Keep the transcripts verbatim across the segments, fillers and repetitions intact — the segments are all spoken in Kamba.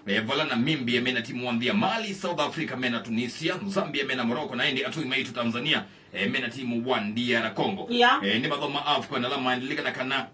Eh, vala Namibia mena timu wa nthĩ ya Mali, South Africa mena Tunisia, Zambia mena Morocco, na ĩndĩ atũi maitũ Tanzania, eh, mena timu wa D R Congo. Yeah. Eh, nĩ mathaũ ma AFCON ala maendelikana kana,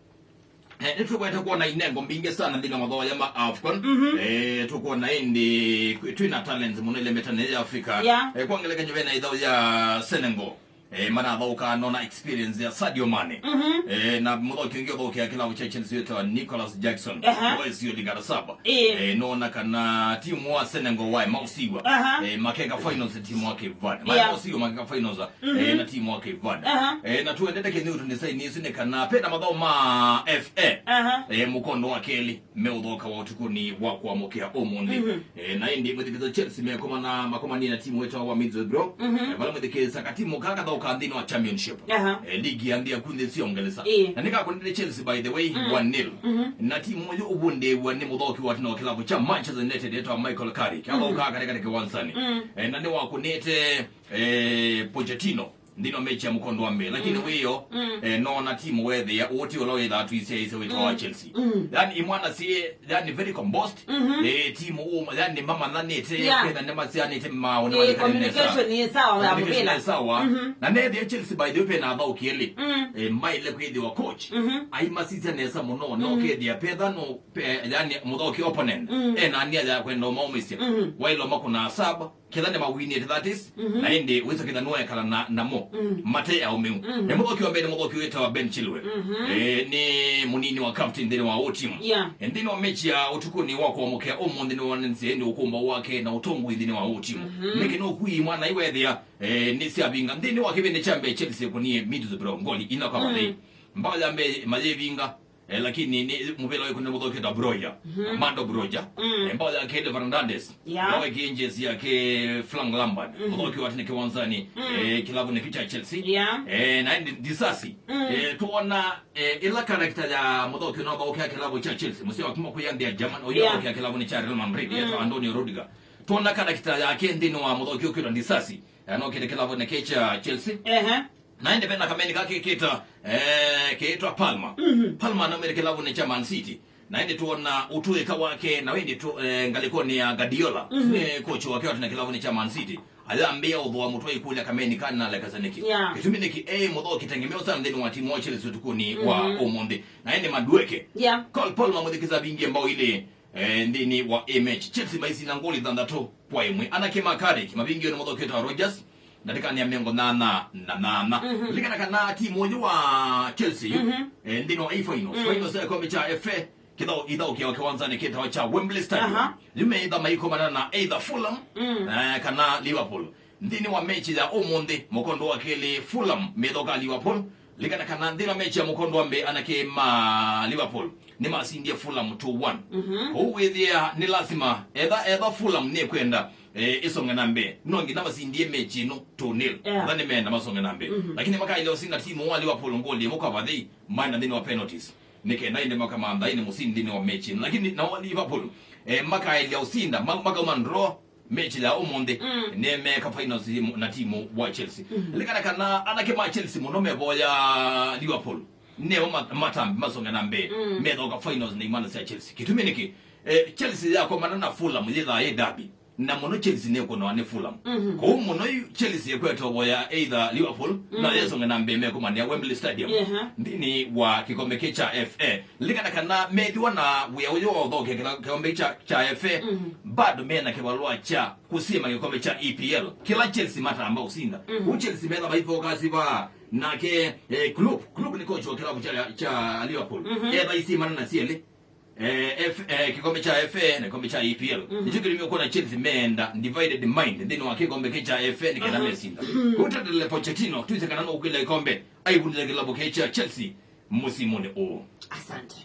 eh, nĩtũkwete kuona inengo mbingĩ sana nthĩnĩ wa mathaũ aya ma AFCON. Mhm. Eh, tũkuona ĩndĩ kwĩ- twĩna talents mũno ĩla mĩtane ya Africa. Yeah. Eh, kwa ngelekany'o vena ithaũ ya Senegal. Eh, manathaũkaa nona experience ya Sadio Mane. Mhm. Eh, na mũthaũki ũngĩ ũthaũkĩa kĩlavu kya Chelsea wĩtawa Nicolas Jackson. Aha. Wa S C Oligarasaba. Ĩĩ. Eh, nona kana timu wa Senegal waĩ mausiwa. Aha. Eh, makeka finals timu wa Cape Verde. Yeah. Mausiwa makeka finals, eh, mhm, na timu wa Cape Verde. Aha. Eh, na tuendete kĩnyutu nĩ saini isu nĩ kana pena mathaũ ma F A. Aha. Eh, mũkondo wa kelĩ meũthoka wa ũtukũni wa kũamũkĩa ũmũnthĩ. Mhm. Eh, na ĩndĩ mwĩthukĩĩsya Chelsea mekomana makomanie na timu wĩtawa wa Middlesbrough. Mhm. Eh, vala mwĩthukĩĩsya katimu kaa kathaũkaa nthĩnĩ wa Championship. Aha. Eh, ligi ya nthĩ ya ku nthĩ sya Ũngelesa. Ĩĩ. Na nĩkakũnĩte Chelsea, by the way, mm, one nil. Mhm. Na timu ũyũ ũvundĩĩw'a nĩ mũthaũki wa tene wa kĩlavu kya Manchester United wĩtawa Michael Carrick. Mhm. Athaũkaa katikati kĩwanzanĩ. Mm. Eh, na nĩwakũnĩte, eh, Pochettino nthĩnĩ wa mechi ya mũkondo wa mbee, lakini, mm, wĩyo, mm, eh, nona timu weethĩa ũũ ti ũla wĩthaa tũisyaĩĩsya wĩtawa wa, mm, Chelsea. Mm. Yani imwana syĩ, yani very composed. Mhm. Eh, timu ũma, yani mamanyĩte, yeah, ketha nĩmasyaanĩte maũndũ, eh, mathĩkanĩte nesa. Communication ĩ sawa ya, communication mũvĩla ĩ sawa. Mhm. Na nethĩa Chelsea, by the way, pena athaũki elĩ. Mm. Eh, maĩle kwĩthĩwa coach, mhm, aimasisya nesa mũno, no, mhm, kethĩa petha no, pe- yani mũthaũki opponent, mm, ena nia ya kwenda ũmaũmĩsya. Mhm. Waĩle makũna saba, ketha nĩmawinĩte, that is, mhm, na ĩndĩ wĩsa ketha nĩwekala na, namo, mm, mate aũmĩu. Mhm. Na mũthaũki wa mbee nĩ mũthaũki wĩtawa Ben Chilwell. Mhm. Eh, nĩ mũnini wa captain nthĩnĩ wa ũũ timu. Yeah. Eh, nthĩnĩ wa mechi ya ũtukũni wa kũamũkĩa ũmũnthĩ nĩwonanĩsye ĩndĩ ũkũmba wake na ũtongoi nthĩnĩ wa ũũ timu. Mhm. Nĩkĩ nũkui mwana iwethĩa, eh, nĩsyavinga. Nthĩnĩ wa kĩvĩndĩ kya mbee Chelsea kũnie Middlesbrough ngoli ina kwa, mm, mathei. Mbao ya mbee mayĩvinga, eh, lakini nĩ mũvĩla wĩkũnĩ mũthaũki ta Broja, mhm, Armando Broja. Mm. Eh, mbao ya kelĩ Fernandes. Yeah. Mbao ya kĩenjesi yake Frank Lampard. Mhm. Mũthaũki wa tene kĩwanzanĩ, mm, eh, kĩlavu nĩkĩ kya Chelsea. Yeah. Eh, na ĩndĩ Disasi. Mm. Eh, tuona, eh, ĩla karakita ya mũthaũki ũnathaũkĩa kĩlavu kya Chelsea. Mũseo wa kuma kwĩ nthĩ ya German, ũyũ, yeah, athaũkĩa kĩlavu nĩ kya Real Madrid, mm, yetwa Antonio Rudiger. Tuona karakita yake nthĩnĩ wa mũthaũki ũkwĩtwa Disasi. Anokĩte kĩlavu nĩkĩ kya Chelsea. Ehe. Na ĩndĩ vena kameni kake kĩta, eh, kĩtwa Palmer. Mhm. Palmer anaumĩte kĩlavunĩ kya Man City. Na ĩndĩ tuona ũtũĩka wake, na ĩndĩ tu, eh, ngalĩkonĩ ya Guardiola. Mhm. Nĩ coach wake wa tene kĩlavunĩ kya Man City. Ayambĩĩa ũthũa mũtwe ĩkũlya kameni kana nalekasa nĩkĩ. Yeah. Kĩtumi nĩkĩ, eh, mũthaũki tengemeo sana nthĩnĩ wa timu wa Chelsea ũtukũnĩ wa, mhm, ũmũnthĩ. Na ĩndĩ Madueke. Yeah. Cole Palmer mwĩthukĩĩsya avingie mbao ilĩ, eh, nthĩnĩ wa ĩ mechi. Chelsea maisina ngoli thanthatũ kwa ĩmwe. Anake ma Carrick mavingĩwe nĩ mũthaũki wĩtawa Rodgers. Ndatĩkanĩa mĩongo nyanya na nyanya. Mhm. Lilikana kana timu ũyũ wa Chelsea yu, mhm, eh, nthĩnĩ wa finals. Mm. Finals ya kĩkombe kya F A, kĩthao ithaũkĩawa kĩwanzanĩ kĩtawa kya Wembley Stadium. Aha. Yu meĩtha maikomana na either Fulham, mm, eh, kana Liverpool. Nthĩnĩ wa mechi ya ũmũnthĩ, mũkondo wa kelĩ Fulham methoka Liverpool. Lilikana kana nthĩnĩ wa mechi ya mũkondo wa mbee anake ma Liverpool nĩmasindie Fulham two one. Mhm. Kwoou wĩthĩa nĩ lasima, etha, etha Fulham nĩkwenda, eh, ĩsonge na mbee, no nginya masindie mechi ĩno two nil. Yeah. Etha nĩmeenda masonge na mbee. Mhm. Lakini makaĩlya ũsinda timu wa Liverpool ngoli ĩmwe kwa vathei, maenda nthĩnĩ wa penalties. Nĩ kenda ĩndĩ makamantha ĩnĩ mũsindi nthĩnĩ wa mechi ĩno. Lakini nao Liverpool, eh, makaĩlya ũsinda, ma- makauma draw, mechi ya ũmũnthĩ, mm, nĩmeeka finals na timu wa Chelsea. Mhm. Lilikana kana anake ma Chelsea mũno mevoya Liverpool. Nĩo ma- matambi masonge na mbee. Mm. Methoka finals na imwana sya Chelsea. Kĩtumi nĩkĩ? Eh, Chelsea yakomana na Fulham yĩthaa yĩ derby. Na mũno Chelsea nĩkũnawa nĩ Fulham. Mhm. Kwoou mũno yu Chelsea ĩkwete ũvoya either Liverpool, mm, na yesonge na mbee mekomania Wembley Stadium. Ehe. Nthĩnĩ wa kĩkombe kĩ kya F A. Lilikana kana methĩwa na wĩa ũyũ wa ũthaũkĩa kĩla- kĩkombe kya, kya F A, mhm, bado mena kĩvalũa kya kũsima kĩkombe kya E P L, kĩla Chelsea matamba ũsinda. Mhm. Kũu Chelsea metha maifokasi va nake, eh, Klopp. Klopp nĩ coach wa kĩlavu kya, kya Liverpool. Mhm. Etha isimana na sielĩ. Eh, F- eh, kĩkombe kya F A na kĩkombe kya E P L. Mhm. Nĩkyo kĩtumi ũkwona Chelsea meenda divided mind nthĩnĩ wa kĩkombe kĩ kya F A nĩ kenda, aha, mesinda. Mhm. Kũu Tetele Pochettino, twĩsĩ kana no ũkwĩla kĩkombe, aivundĩte kĩlavu kĩ kya Chelsea mũsimunĩ ũũ. Asante.